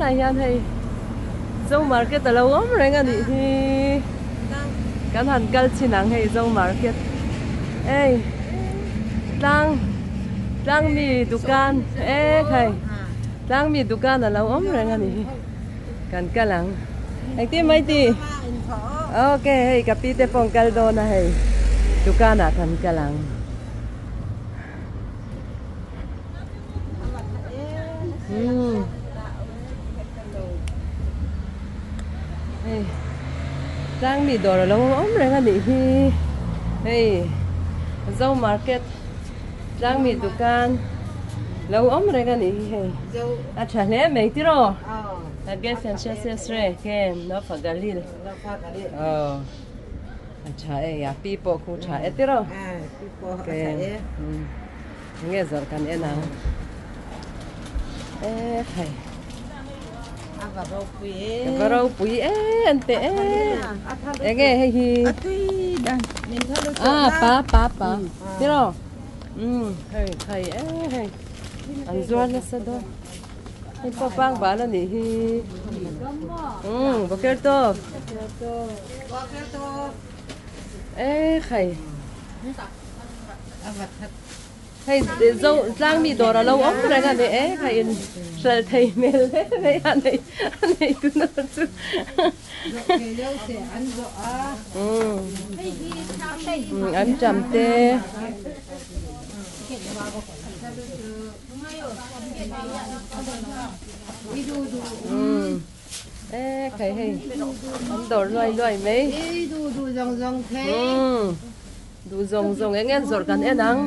lai hian hei Zo market a lo awm reng a nih hi kan han kal chhin ang hei Zo market ei tlang tlang mi dukan e khai tlang mi dukan a lo awm reng a nih hi kan kal ang engtin mai ti ok hei ka pi te pawh an kal dawn a hei dukan ah kan kal ang. Hei tlang mi dawr a lo awm reng a nih hi hei zo market tlang mi dukan lo awm reng a nih hi hei a tha hle mai tiraw a gefen galil aw. A tha e, a pi pawh khu tha e tiraw? Pi pawh a tha e. Nge zawrh kan en ang. E khai. A va ropui e. A va ropui e an te e. Enge hei hi. A tui dan. Min tha lu Ah pa pa pa. Tiraw? Hei khai e hei. An zuar nasa dawn. Hei pawh pang bal a nih hi. Umm boker tawp. E khai. Hei zo tlang mi dawr a lo awm reng a ni e khai in hral thei hmel hle mai a nei a nei tu na chu. Umm an ṭam te. Ê khai hei an dawr luai luai mai duh zawng zawng eng en zawrh kan en ang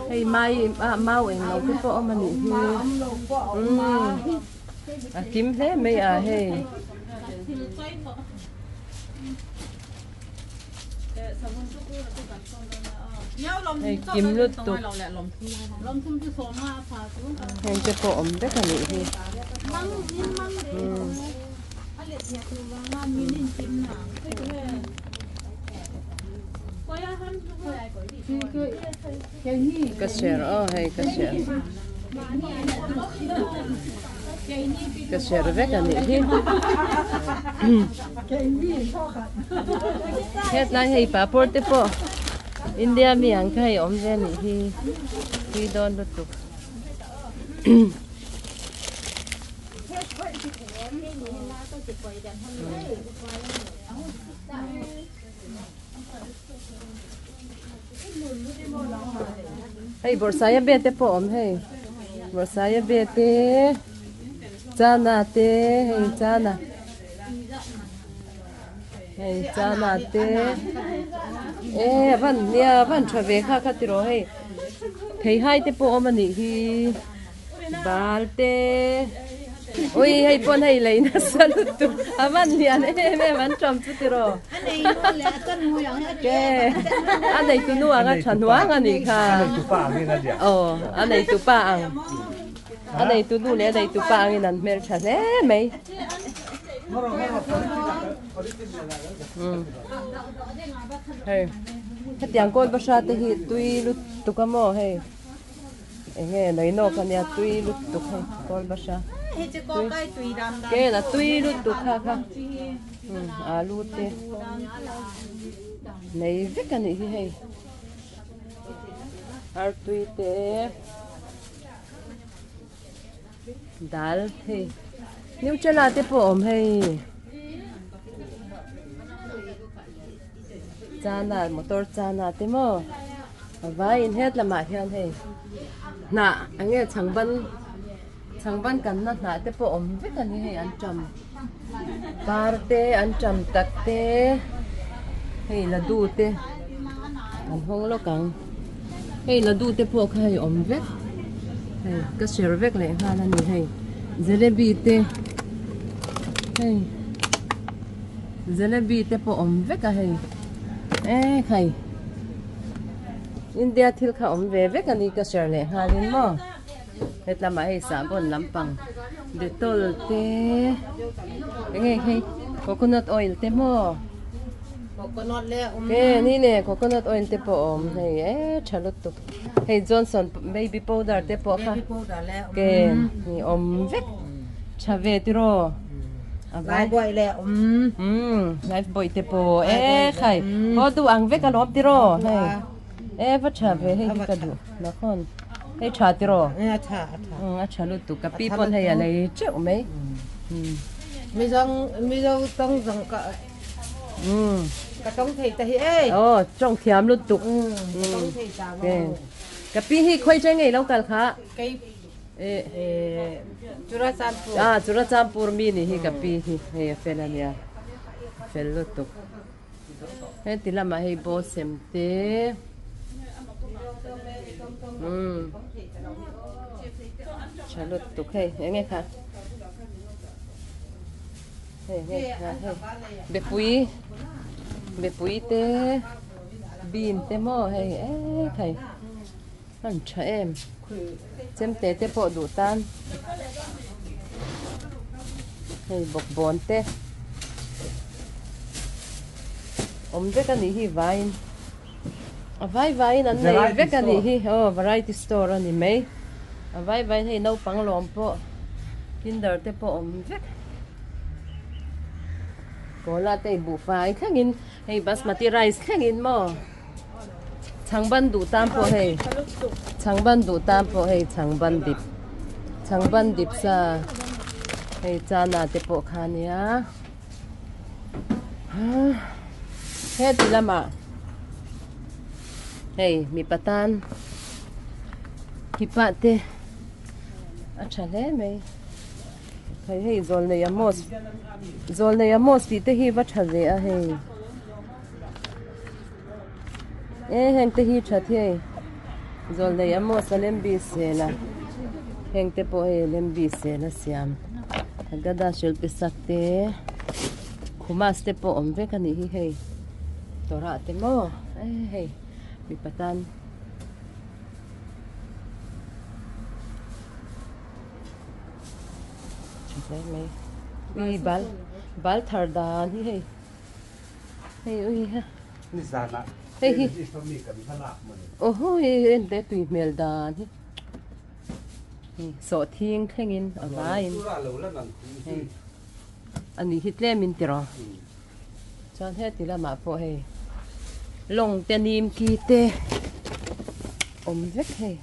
hei mai ah mau eng lo te pawh awm a nih hi a kim hle mai a hei. Hei kim lutuk heng te pawh awm vek a nih hi ka share aw hei ka share Ka share vek a nih hi. Hetlai hei papawr te pawh India mi ang kha hei awm ve a nih hi. Tui dawn lutuk. Hei bawrhsaia be te pawh awm hei bawrhsaia be te chana te hei chana hei chana te e a van nia a van tha ve kha kha tiraw hei theihai te pawh awm a nih hi. Bal te ui hei pawn hei lei nasa lutuk a van lian em em an tawm chu tiraw ke a nei tu nu ang a tha hnuang a nih kha aw a nei tu pa ang a nei tu nu leh a nei tu pa angin an hmel tha hle mai hei hetiang kawl bahra te hi tui lutuk a maw hei. Enge nei nawk ania tui lutuk hei kawl basa tui ken a tui lutuk kha kha alu te nei vek anih hi hei artui te dal hei nutella te pawh a awm hei chana motor chana te maw a vaiin het lamah hian hei hnah eng nge chhangban chhangban kanna hnah te pawh awm vek a ni hei an ṭam par te an ṭam tak te hei ladu te an hawng lawk ang hei ladu te pawh kha hei awm vek hei ka share vek leh nghal a ni hei jalebi te hei jalebi te pawh awm vek a hei e khai India thil kha awm ve vek a ni ka share leh nghal in maw hetlamah hei sahbawn lampang Dettol te eng nge hei coconut oil te maw. Coconut le awm. Ke ni ne coconut oil te pawh awm hei e tha lutuk hei Johnson baby powder te pawh kha Baby powder le awm. Ke ni awm vek tha ve tiraw a vai Life boy le awm. Umm life boy te pawh e khai haw duh ang vek alawm tiraw hei e va tha ve hei hi ka duh nakhawn hei tha tiraw E a tha a tha. Umm a tha lutuk ka pi pawn hei a lei teuh mai umm. Mizo mizo tawng zawng ka Umm. Ka tawng thei ta hi ei. Aw tawng thiam lutuk. Umm ka tawng thei ta maw. Ka pi hi khawi cheng ngei lo kal kha. Kei e Churachandpur. Ah Churachandpur mi ni hi ka pi hi hei a fel ania. Fel lutuk. Heti lamah hei ball sem te. Umm. Tha lutuk hei enge kha. Hei hei ha hei bepui bepui te bean te maw hei e thei hman tha em chemte te pawh duh tan hei bawkbawn te awm vek a nih hi vaiin a vai vaiin an nei vek a nih hi aw variety store a ni mai a vai vaiin hei naupang lawm pawh kinder te pawh awm vek. Cola te buhfai thlengin hei basmati rice thlengin maw chhangban duh tan pawh hei chhangban duh tan pawh hei chhangban dip chhangban dip sa hei chana te pawh kha nia heti lamah hei mipa tan mipa te a tha hle mai. Hei hei zawlnei Amos zawlnei Amos tih te hi va tha ve a hei e heng te hi tha thei zawlnei Amos a lembi sel a heng te pawh hei lembi sel a siam gada hril pe sak te khumas te pawh awm vek a nih hi hei tawrah te maw e hei mipa tan. Ui bal bal thar dan hi hei hei ui ha hei hi oho hei en te tui hmel dan hi hei sawhthing thlengin a vaiin hei ani hi tlem in tiraw chuan heti lamah pawh hei lawng te nim ki te awm vek hei.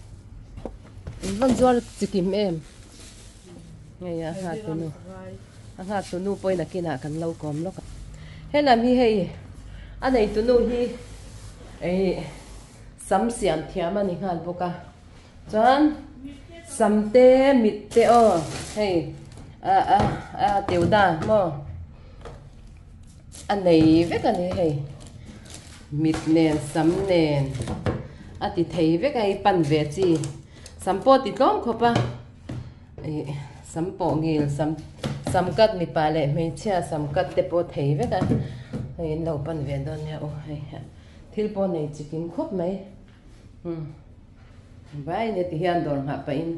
In van zuar chikim em hei a nghak tu nu a nghak tu nu pawhin a kinah kan lo kawm lawk a helam hi hei a nei tu nu hi ih sam siam thiam a ni nghal bawk a chuan sam te mit te aw hei a a a teuda maw a nei vek a ni hei mit nen sam nen a ti thei vek a hei pan ve chi sam pawh ti tlawm khawp a ih sam pawh ngil sam sam cut mipa leh hmeichhia sam cut te pawh thei vek a hei in lo pan ve dawn nia aw hei thil pawh nei chi kim khawp mai umm vai nia ti hian dawr nghah pahin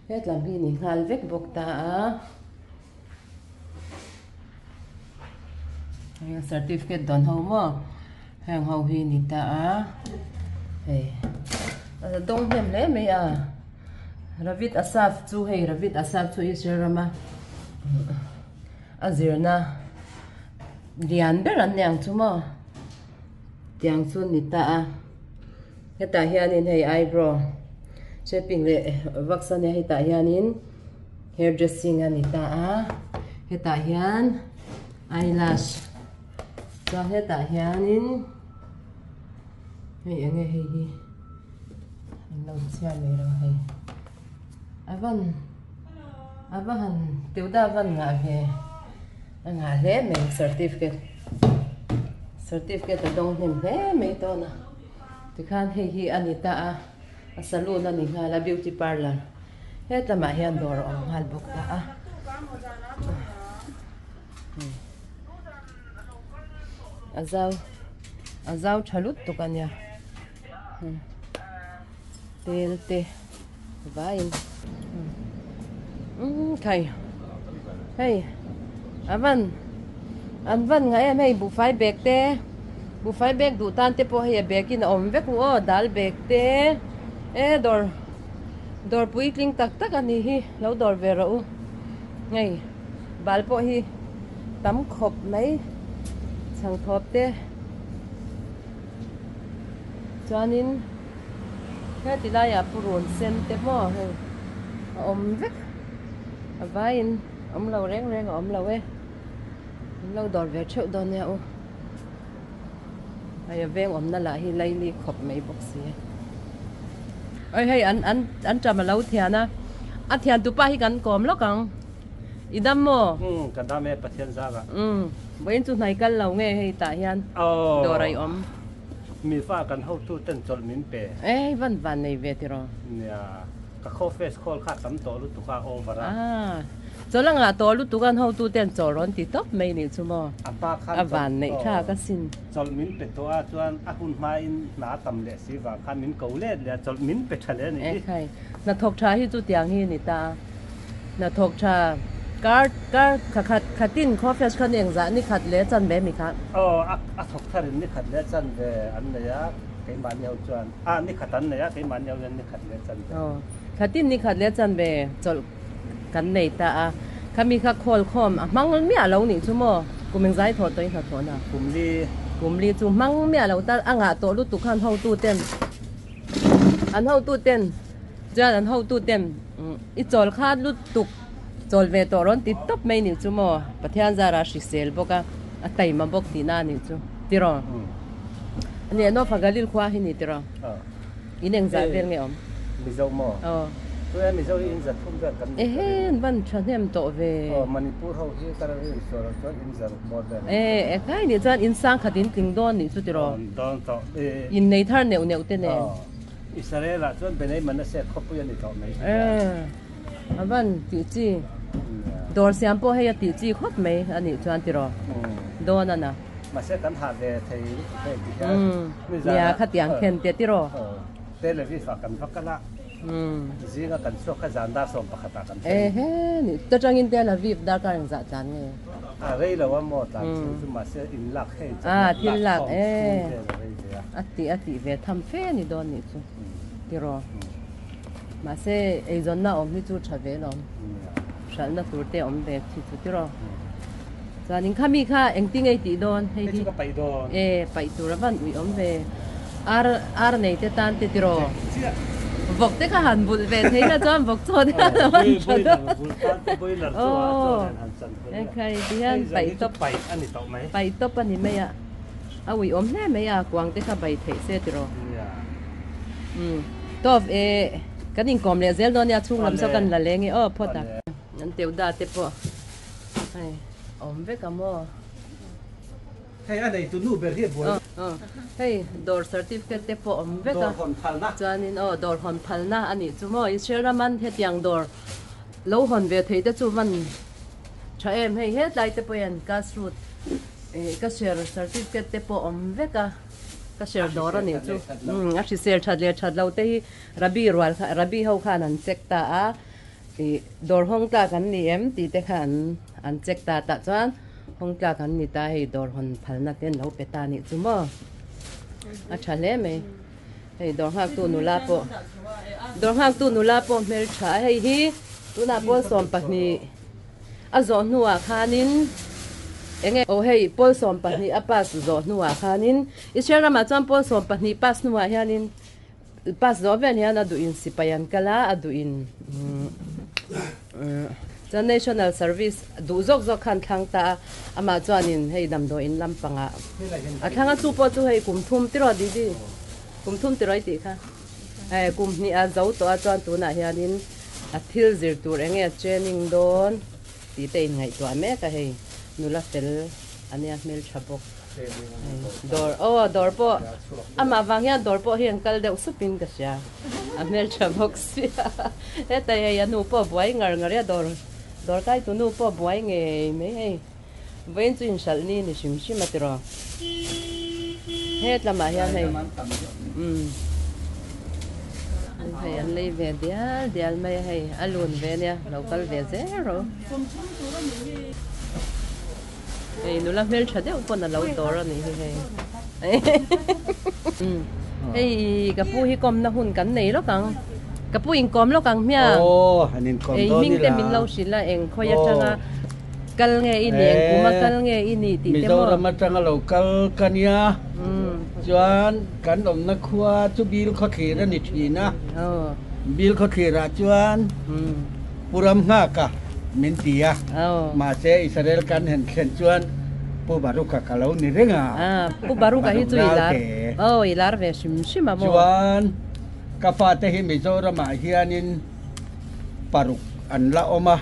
hetlam hi ni nghal vek bawk ta a. Heng certificate dawn ho maw heng ho hi ni ta a hei a dawng hnem hle mai a Ravit Asaf chu hei Ravit Asaf chu Israel rama a zirna lian ber an ni ang chu maw tiang chu ni ta a hetah hianin hei eyebrow shaping leh wax ania hetah hianin. Hair dressing a ni ta a hetah hian eyelash chuan hetah hianin hei eng nge hei hi an lo chhiar mai lo hei a van a va han teuh dah a van ngah ve a ngah hle mai certificate certificate a dawng hnem hle mai dawn a tikhan hei hi a ni ta a. A saloon a ni nghal a beauty parlour hetlamah hian dawr a awm nghal bawk ta a a zau a zau tha lutuk a nia tel te vaiin umm khai hei a van an van ngah em hei buhfai bag te. Buhfai bag duh tan te pawh hei a bag in a awm vek u aw dal bag te e dawr dawr puitling tak tak a nih hi lo dawr ve rawh u hei bal pawh hi tam khawp mai chhangthawp te chuanin heti laiah purun sen te maw hei a awm vek a vaiin awm lo reng reng a awm lo e an lo dawr ve theuh dawn nia u. Hei a veng awmna lah hi laili khawp mai bawk si. Oi hei an an an ṭam a lo thian a, a thian tupa hi kan kawm lawk ang. I dam maw? Umm ka dam e Pathian zarah. Umm vawiin chu hnai kal lo nge hei tah hian dawr a i awm. Mi fa kan hotu ten chawlh min pe. E hei van van nei ve tiraw? Nia ka khaw face call kha tam tawh lutuk a over a. Ah Chawl a ngah tawh lutuk an hotu ten chawl rawn ti tawp mai nih chu maw? A hma khan A van neih thlak a sin. Chawlh min pe tawh a chuan a hun hmain hna tam leh si vang khan min ko let leh a chawlh min pe tha leh a nih hi. Ekhai, hnathawk tha hi chu tiang hi a ni ta a. Hnathawk tha kar kar kha khat khatin khaw fresh khan engzah ni khat leh chan ve mi kha? Aw a a thawk tharin ni khat leh chan ve an nei a keimahni ho chuan a ni khat an nei a keimahni ho hian ni khat leh chan ve. Aw khatin ni khat leh chan ve chawlh Kan nei ta a, khami kha khawl khawm a hmang miah lo nih chu maw? Kum engzai thawh tawh i hnathawh na? Kum li. Kum li chu hmang miah lo ta, a ngah tawh lutuk khan hotu ten, an hotu ten chuan an hotu ten i chawl kha lutuk chawl ve tawh rawn ti tawp mai nih chu maw? Pathian zara hrisel bawk a, a taima bawk tihna a nih chu tiraw? Ani a Nofa Galil khua hi ni tiraw? In engzah vel nge awm? Mizo maw? Aw. Tunge Mizo hi in za thum vel kan ni. Ehe an van tha hnem tawh ve. Aw Manipur ho hi ka rilru in sual loh chuan in za ruk bawr vel. E ekhai nih chuan in sang khat in tling dawn nih chu tiraw? Aw dawn tawh e. In nei thar neuh neuh te nen. Aw Israel ah chuan Benei Manasseh khawpui a ni tawh mai. E a van tih chi. Dawr siam pawh hei a tih chi khawp mai a nih chuan tiraw? Dawn a na. Mahse kan hah ve thei lutuk hei ti hian nizan Nia khatiang khen te tiraw. Tel Aviv ah kan va kal a, zinga kan chhuak kha zan dar sawm pakhat ah kan thleng. Ehe ni ta tangin Tel Aviv darkar engzah tlan nge? A rei lo a maw tlan chhung chu mahse in lak hei chawhmeh lak khawm chhung vel a rei ve a. A tih a tih ve tham fe ni dawn nih chu tiraw. Mahse eizawnna awm hi chu tha ve lawm. Hralhna tur te awm ve chi chu tiraw. Chuanin kha mi kha engti ngei tih dawn hei hi e paih tur a van ui awm ve ar ar nei te tan te tiraw vawk te kha han vulh ve thei la chuan vawk chaw te khan a van tha dawn aw ekhai ti hian paih tawp paih tawp a ni mai a a ui awm hle mai a kuang te kha bai theih se tiraw umm tawp e kan inkawm leh zel dawn nia chhung lam saw kan la leng e aw phawt a an teuh da te pawh. Hei awm vek a maw? Hei a neitu nu ber hi a buai. Aw hei dawr certificate te pawh awm vek a. Dawr hawn phalna. Chuanin aw dawr hawn phalna a nih chu maw? Israel raman hetiang dawr lo hawn ve thei te chu van tha em hei hetlai te pawh hian cash root ih ka share certificate te pawh awm vek a ka share dawr a nih chu a hrisel that leh that lo te hi Rabbi rual kha Rabbi ho khan an check ta a. Ih dawr hawng tlak an ni em tih te kha an an check ta tah chuan hawng tlak an ni ta hei dawr hawn phalna te an lo pe ta nih chu maw a tha hle mai hei dawr nghak tu nula pawh dawr nghak tu nula pawh hmeltha a hei hi tunah pawl 12 a zawh hnuah khanin enge aw hei pawl 12 a pass zawh hnuah khanin Israel ramah chuan pawl 12 pass hnuah hianin Pass zawh vel hian a duh in sipai an kal a, a duh in chuan national service duh zawk zawk khan thlang ta a, amah chuanin hei damdawi in lampangah a thlang a, chu pawh chu hei kum thum tiraw Didi? Kum thum tiraw i tih kha? Eh kum hnih a zo tawh a chuan tunah hianin a thil zir tur eng nge training dawn tih te inngaihtuah mek a hei nula fel ania hmeltha bawk. Dawr aw dawr pawh amah vang hian dawr pawh hi an kal deuh sup in ka hria a hmeltha bawk sia heta hei a nu pawh buai ngar ngar a dawr dawr kai tu nu pawh buai ngei mai hei vawiin chu inhralh ni ni hrim hrim a tiraw hetlamah hian hei umm hei an lei ve dial dial mai a hei a lun ve ania lo kal ve zel rawh u. Hei nula hmeltha deuh pawn a lo dawr a nih hi hei. Hei ka pu hi kawmna hun kan nei lawk ang. Ka pu inkawm lawk ang hmiang. Aw, han inkawm Ei dawn hming te ila. min lo hrilh a, eng khawi atanga kal nge i nih, eng kuma kal nge i nih tih te maw? Mizoram atanga lo kal ka nia. Chuan kan awmna khua chu Bil khawthlir a ni thin a. Bil khawthlirah chuan Pu Ramnghaka min ti a, mahse Israel kan han thlen chuan Pu Baruka ka lo ni reng a. Pu Baruka hi chu i lar, aw i lar ve hrim hrim a maw? Chuan ka fate hi Mizoramah hianin paruk an la awm a,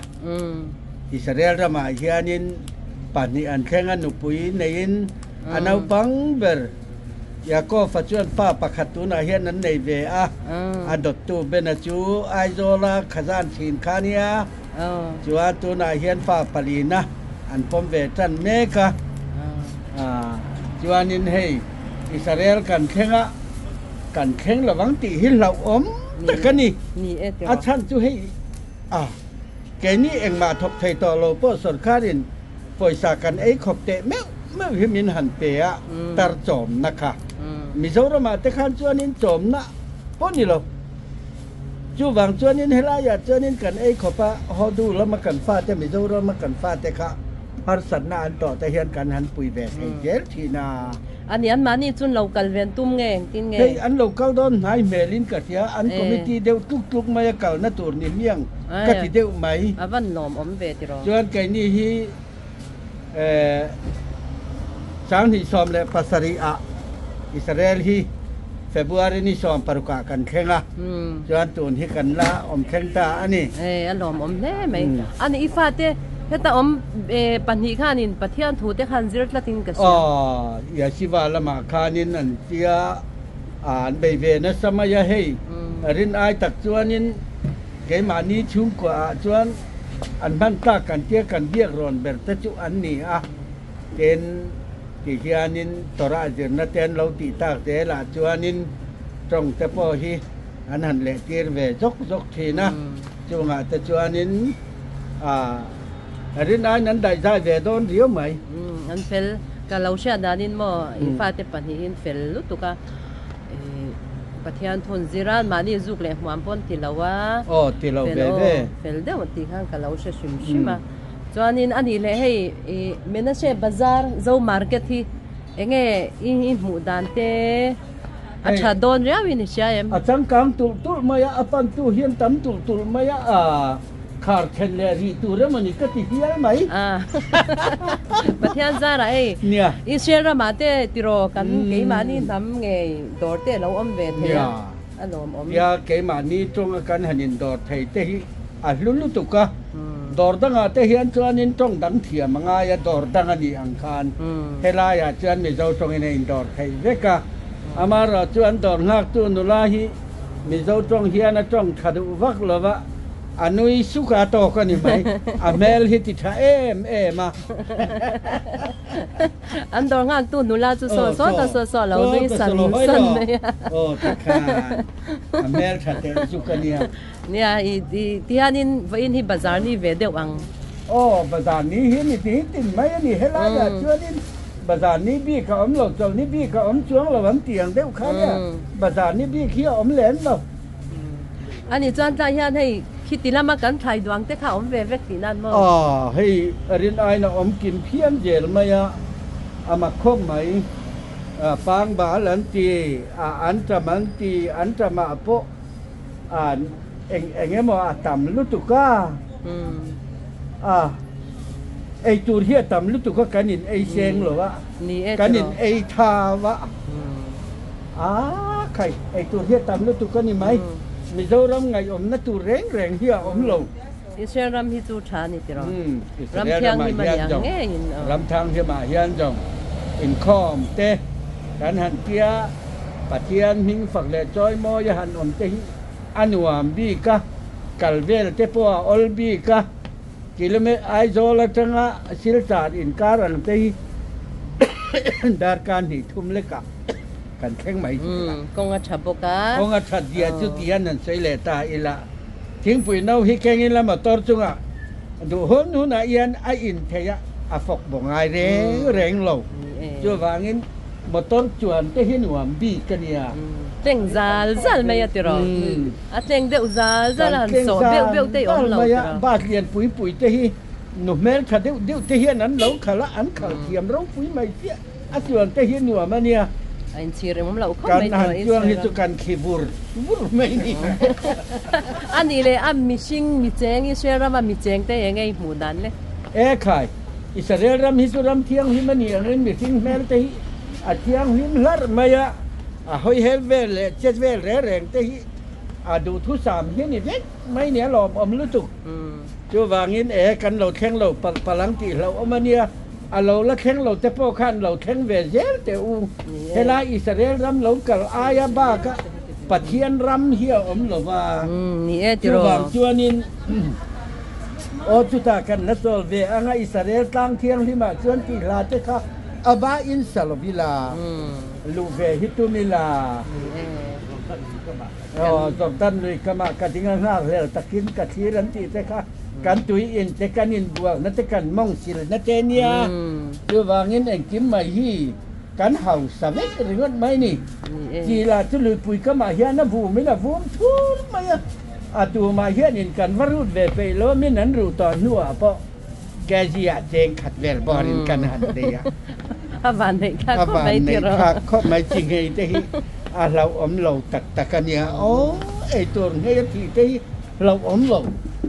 Israel ramah hianin pahnih an thleng a, nupui neiin a naupang ber Yaakov-a chuan pa pakhat tunah hian an nei ve a, a dawttu Bena chu Aizawla khazan thin kha nia, chuan tunah hian fa palina an pawm ve tan mek a, chuanin hei Israel kan thleng a, kan thleng lovang tih hi hlauhawm tak a ni, a chhan chu hei a keini engmah thawk thei tawh lo pawh sorkarin Pawisa kan ei khawp teh meuh meuh hi min han pe a, tar chawmna kha. Mizoramah te khan chuanin chawmna pawh ni lo. Chuvang chuanin helaiah chuanin kan ei khawp a, haw duh lama kan fate, Mizorama kan fate kha harsatna an tawh te hian kan han pui ve thei zel thin a. A ni, anmahni chuan lo kal ven tum nge engtin nge? Hei, an lo kal dawn hnai hmelin ka hria, an committee deuh tluk tluk mai a kalna tur ni hmiang ka ti deuh mai. A van lawm awm ve tiraw? Chuan keini hi 2017 ah Israel hi February ni 16 ah kan thleng a, chuan tun hi kan la awm thleng ta a ni. A lawm awm hle mai. A ni, i fate heta awm pahnih khanin Pathian thu te khan zir tlatin ka hria. Aw, Yeshiva lamah khanin an tia an bei ve nasa mai a hei. Rin ai tak chuanin keimahni chhungkuaah chuan an hman tlak kan tia kan biak rawn ber te chu an ni a. Tin, ti hianin Torah zirna te an lo tih tak zelah chuanin tawng te pawh hi an han lehtir ve zawk zawk thin a, chungah te chuanin aah rinaiin an daihzai ve dawn riau mai. Umm, an fel. Ka lo hriat danin maw i fate pahnihin fel lutuk a, ih Pathian thun zira mahni zuk leh hmuam pawn ti lo a, Aw, ti lo ve ve. Fel deuh tih khan ka lo hre hrim hrim a. Chuanin a nih leh hei ih Menashe Bazar Zo Market hi enge i hmuh dan te a tha dawn riau in i hria em? A changkang tulh tulh mai a, a pantu hian tam tulh tulh mai a, a khar then leh rih tur emaw ni ka ti hial mai. Pathian zarah hei Israel ramah te tiraw kan keimahni hnam ngei dawr te a lo awm ve thei a, a lawmawm. Nia, keimahni tawnga kan han indawr thei te hi A hlu lutuk a, dawr dangah te hian chuanin tawng dang thiam a ngai a, dawr dang a nih ang khan helaiah chuan Mizo tawngin a indawr theih vek a. Amaherawh chu an dawr nghaktu nula hi Mizo tawng hian a tawng tha duh vak lo va, a nui suk a tawk a ni mai, a hmel hi ti tha em em a. An dawr nghaktu nula chu saw saw ta saw saw lo nui san san mai a. Aw tikhan a hmel tha teh zuk a nia. Nia, i ti hianin vawiin hi bazar ni ve deuh ang. Aw, bazar ni hi ni ti tin mai a ni. Helaiah chuanin bazar ni bik a awm lo, chawlhni bik a awm chuang lo an ti ang deuh kha nia. Bazar ni bik hi a awm lem lo. A nih chuan tlai hian hei khiti lama kan thlai duang te kha a awm ve vek tih nan maw? Aw, hei rin aiin a awm kim phian zel mai a, a mak khawp mai. Pangbal an ti, a anṭam an ti, anṭamah pawh A eng eng emaw a tam lutuk a, a ei tur hi a tam lutuk a kan in ei seng lo a, kan in ei thau a, a khai ei tur hi a tam lutuk a ni mai, Mizoram ngaihawmna tur reng reng hi a awm lo. Israel ram hi chu tha a ni tiraw? Ram thianghlim a ni ang ngeiin. Ram thianghlimah hian zawng inkhawm te kan han tia Pathian hming fak leh chawimawi a han awm te hi a nuam bik a, kal vel te pawh a awl bik a, kilome Aizawl atanga Silchar inkar ang te hi darkar hnih thum lekah kan thleng mai zel a. Kawng a tha bawk a. Kawng a that zia chu tihian han sawi leh ta ila. Thingpui no hi kengin la motor chungah duh hun hunah hian a in thei a. a fawk baw ngai reng reng lo. Chuvangin motor chuan te hi nuam bik a nia. Tleng zal zal mai a ti rawh. A tleng deuh zal zal a han sawh beuh beuh te hi awm lo ti rawh. Bus lian pui pui te hi nu hmeltha deuh deuh te hian an lo khalh a, an khalh thiam ropui mai chiah. A chuan te hi nuam a nia. A inchhir eng awm loh khawp mai tawh. Kan han chuang hi chu kan khi vur vur mai ni. A nih leh a mihring mi cheng Israel rama mi cheng te eng nge hmuh dan le? E khai, Israel ram hi chu ram thianghlim a nih angin mihring hmel te hi a thianghlim hlarh mai a, a hawi hel vel leh chet vel reng reng te hi a duhthusam hi ni vek mai nia lawmawm lutuk. Chuvangin e kan lo thleng lo palh palh ang tih hlauhawm a nia. A lo la thleng lo te pawh khan lo thleng ve zel teh u. Helai Israel ram lo kal aia baka Pathian ram hi a awm lo va. Chuvang chuanin aw chutah kan la chawl ve anga Israel tlang thianghlimah chuan tih hla te kha a va in sa lo ila, luh ve hi tum ila. Aw Jordan lui kamah ka ding a nghak hlel takin ka thlir an tih te kha. Kan tui in te kan inbuakna te kan mawng silna te nia, chuvangin engkim mai hi kan hausa vek ringawt mai ni. Chi lah chu luipui kamah hian a vum in a vum thur mai a, a tumah hianin kan va rut ve peih lo min an ruh tawh hnuah pawh kg ah cheng khat vel bawrin kan han nei a. A van neih thlak khawp mai tiraw. A van neih thlak khawp mai chi ngei te hi a hlauhawm lo tak tak a nia. Aw eitur ngei a thih te hi Hlauhawm lo.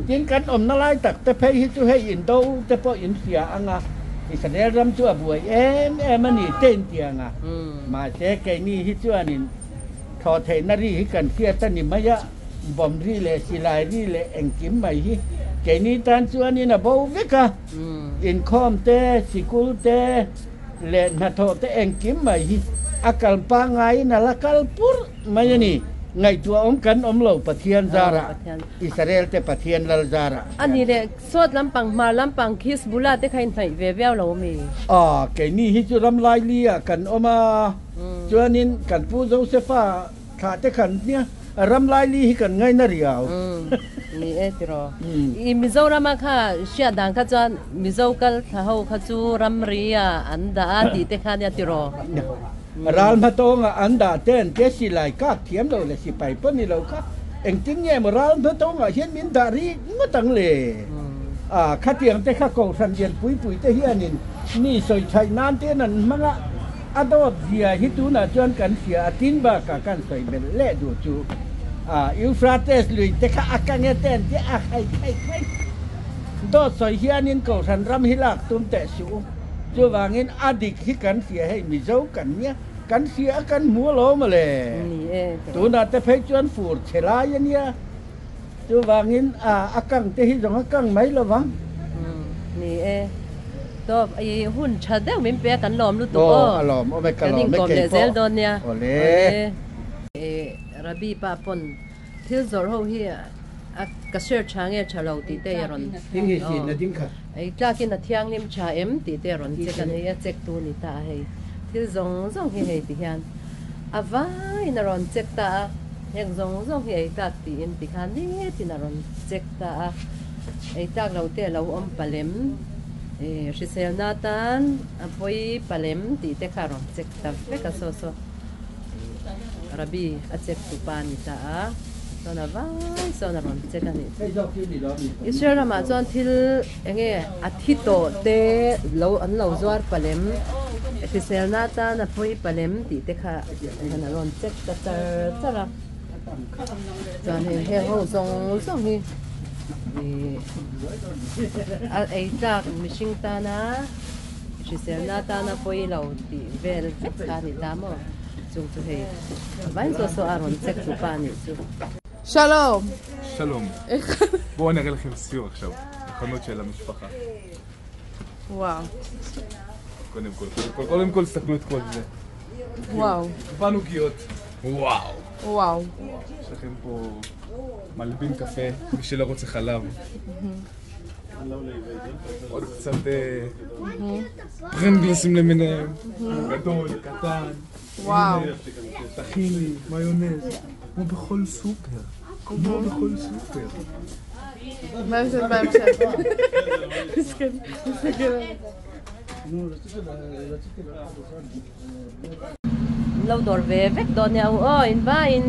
Tin, kan awmna lai tak te phei hi chu hei indo te pawh in hria ang a, Israel ram chu a buai em em a ni te in ti ang a. Mahse, keini hi chuanin thlawh theihna ri hi kan hriat a ni mai a, bomb ri leh silai ri leh engkim mai hi keini tan chuanin a bo vek a. Inkhawm te, sikul te leh hnathawh te engkim mai hi a kal pangaiin a la kal purh mai a ni. Ngaihtuah awm kan awm lo Pathian zarah, Israel te Pathian lal zarah. A ni leh sawt lampang, hmar lampang Hizbullah te kha in hnaih ve viau lo mi? Aw, keini hi chu ram laili ah kan awm a, chuanin kan pu Josepha thlah te khan nia ram laili hi kan ngaina riau. Ni e tiraw. I Mizorama kha hriat dan kha chuan Mizo kal thla ho kha chu ramri ah an dah a tih te kha nia tiraw. Ral hmatawngah an dah ten te silai kak thiam lo le sipai pawh ni lo kha engtin nge maw ral hmatawngah hian min dah rik ngawt ang le? A khatiang te kha kohhran lian pui pui te hianin mi sawi thaih nan ten an hmang a, a dawt zia hi tunah chuan kan hria a tin bakah kan sawi belh leh duh chu a Euphrates lui te kha a ka nge ten te a khai khai khai dawt sawi hianin kohhran ram hi lak tum teh suh u. Chuvangin a dik hi kan hria hei Mizo kan nia, kan hria a kan hmu alawm mawle. Tunah te phei chuan fur chhe lai a nia. Chuvangin a kang te hi zawng a kang mai lo vang. Ni e. Tawp i hun tha deuh min pe a kan lawm lutuk aw. Aw a lawm awm e ka lawm e kei pawh. Kan inkawm leh zel dawn nia. Awle. Rabi pa pawn Thil zawrh ho hi a ka share tha nge tha lo tih te i rawn Ding hi sin a ding kha. Ei tlakin a thianghlim tha em tih te a rawn check a ni a check tu ni ta a hei thil zawng zawng hi hei ti hian a vaiin a rawn check ta a heng zawng zawng hi ei tlak tiin ti khan nitin a rawn check ta a ei tlak lo te a lo awm palem hriselna tan a pawi palem tih te kha a rawn check ta vek a saw saw. Rabbi a check tu pa a ni ta a, chuan a vai sawn a rawn check a nih chu. Israel ramah chuan thil eng nge a thi tawh te lo an lo zuar palem, hriselna atan a pawi palem tih te kha han a rawn check ta char char a. Chuan hei heng ho zawng zawng hi ih a ei tlak mihring tana. Hriselna atana pawi lo tih vel vek kha a ni ta maw? Chung chu hei vain saw saw a rawn check tu pa nih chu. Shalom! Shalom. בואו אני אראה לכם סיור עכשיו, בחנות של המשפחה. וואו. קודם כל, קודם כל תסתכלו את כל זה. וואו. מגוון עוגיות. וואו. וואו. יש לכם פה מלבין קפה, מי שלא רוצה חלב. עוד קצת פרינגלסים למיניהם, גדול, קטן, וואו, טחיני, מיונז, כמו בכל סופר, כמו בכל סופר. מה זה בהמשך? מסכן, מסתכל עליי. Lo dawr ve vek dawn nia u aw in vaiin.